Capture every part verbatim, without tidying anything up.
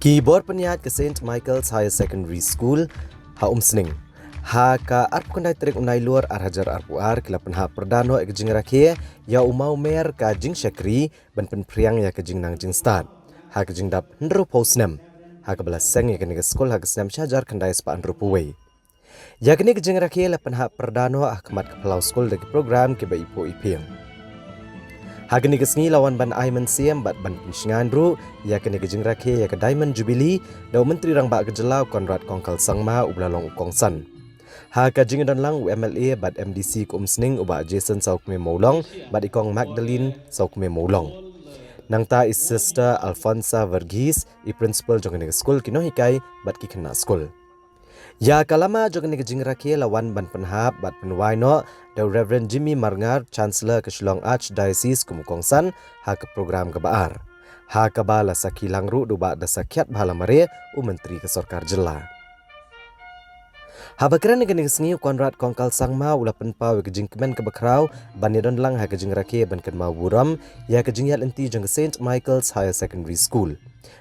Ki bor pynïaid ka Saint Michael's Higher Secondary School ha Umsning, ha ka arphew khyndai tarik u Nailur ar hajar arphew ar, ki la pynhap pyrda noh ïa ka jingrakhe ïa u mawmer ka jingshakri ban pynphriang ïa ka jingnang jingstad ha ka jingdap hynriewphew snem, ha kaba la seng ïa kane ka skul ha ka snem shi hajar khyndai spah hynriewphew wei. Ïa kane ka jingrakhe la pynhap pyrda noh ha khmat ka phyllaw skul da ki program kiba iphuh iphieng. Ha kane ka sngi la wan ban ai mynsiem bad ban pynshngaiñ ruh ïa kane ka jingrakhe ïa ka Diamond Jubilee da u Myntri Rangbah ka jylla u Conrad Kongkal Sangma uba la long u kongsan. Ha ka jingdon lang u M L A bad M D C ka Umsning u Bah Jason Sawkmie Mawlong bad i Kong Magdalene Sawkmie Mawlong. Nangta i Sister Alfonsa Verghese, i principal jong kane ka skul, ki nonghikai bad ki khynnah skul. Ïa ka lama jong kane ka jingrakhe la wan ban pynhap bad pynwai noh da u Reverend Jimmy Marngar, Chancellor ka Shillong Archdiocese, kum u kongsan ha ka program kaba ar, ha kaba la sakhi lang ruh da u Bah Dasakhiatbha Lamare, u Myntri ka Sorkar Jylla. Haba kren ha kane ka sngi, u Conrad Kongkal Sangma u la pynpaw ïa ka jingkmen kaba khraw ban ïadon lang ha ka jingrakhe ban kynmaw burom ïa ka jingïaid lynti jong ka Saint Michael's Higher Secondary School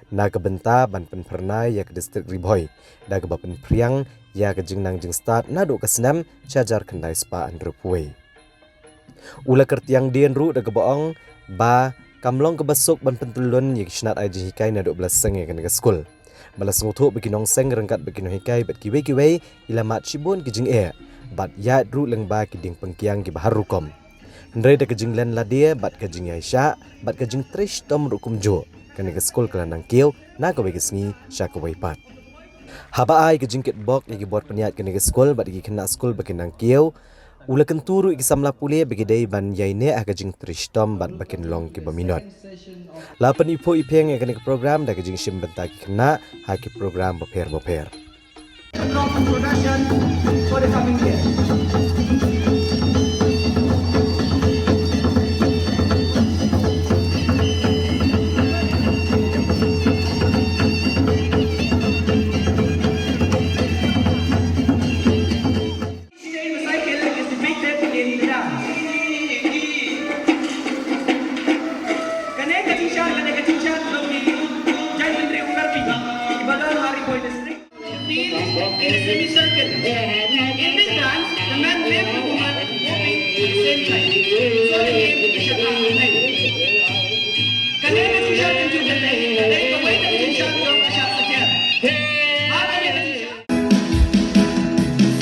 na ka bynta ban pynphyrnai ïa ka district Ri Bhoi da kaba pynphriang ïa ka jingnang jingstad naduh ka snem shi hajar khyndai spah hynriewphew wei. U la kyrtiang dien ruh da kaba ong ba kam long kaba suk ban pyntyllun ïa ki shnat ai jinghikai naduh ba la seng ïa kane ka skul. Ba la sngewthuh ba ki nongseng ryngkat bad ki nonghikai bad kiwei kiwei ki la mad shibun ki jingeh bad ïaid ruh lyngba ki diengpyngkiang kiba har rukom. Hynrei da ka jinglen lade bad ka jingïaishah bad ka jingtrei shitom ruh kumjuh, kane ka skul ka la nang kiew na kawei ka sngi sha kawei pat. Haba ai ka jingkitbok ïa ki bor pynïaid kane ka skul bad ïa ki khynnah skul ba kin nang kiew, u la kyntu ruh ïa ki samla pule ba ki dei ban ïaineh ha ka jingtrei shitom bad ba kin long kiba minot. La pyniphuh iphieng ïa kane ka program da ka jingshim bynta ki khynnah ha ki program bapher bapher. Kane ka jingshad, kane ka jingshad jong i Jaimindrae Karbi, iba don ha Ri Bhoi District. In the semicircle. In this dance, the man waved the woman, hoping the same time. So the name is Shaka. Kane ka jingshad jong i Jaimindrae, kane kawei ka jingshad jong ka Shaka Saker. Ha kane ka jingshad.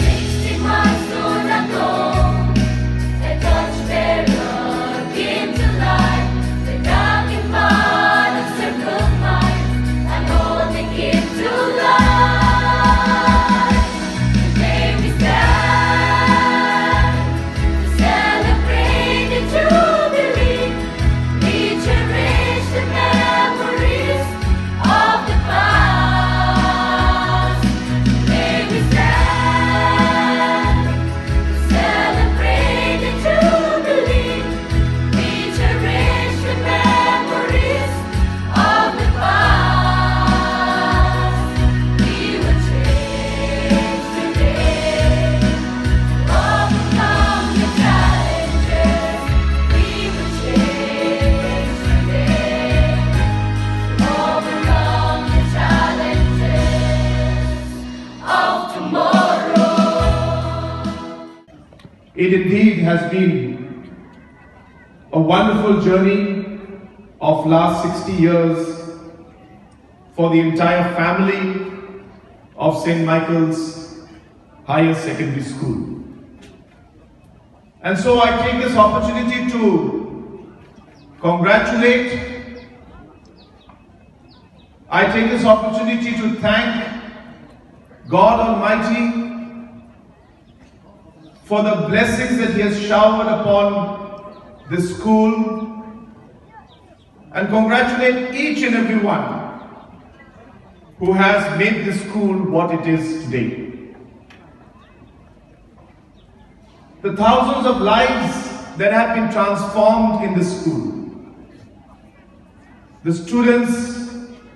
Sixty miles to Nagaon, a torchbearer came to light. The dark and part of circle mine, I'm holding him to light. Today we stand to celebrate the Jubilee. We cherish the memories of the past. May we stand to celebrate the Jubilee. We cherish the memories of the past. We will change today. Overcome the challenges. We will change today. Overcome the challenges of tomorrow. It indeed has been a wonderful journey of last sixty years for the entire family of Saint Michael's Higher Secondary School. And so I take this opportunity to congratulate, I take this opportunity to thank God Almighty for the blessings that He has showered upon this school, and congratulate each and every one who has made this school what it is today. The thousands of lives that have been transformed in this school. The students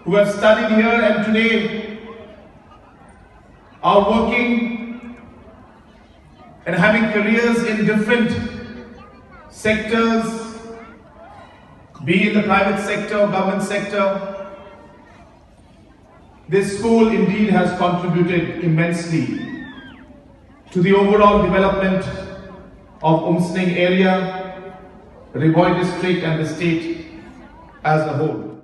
who have studied here and today are working and having careers in different sectors, be it the private sector or government sector. This school indeed has contributed immensely to the overall development of Umsning area, Ri Bhoi district and the state as a whole.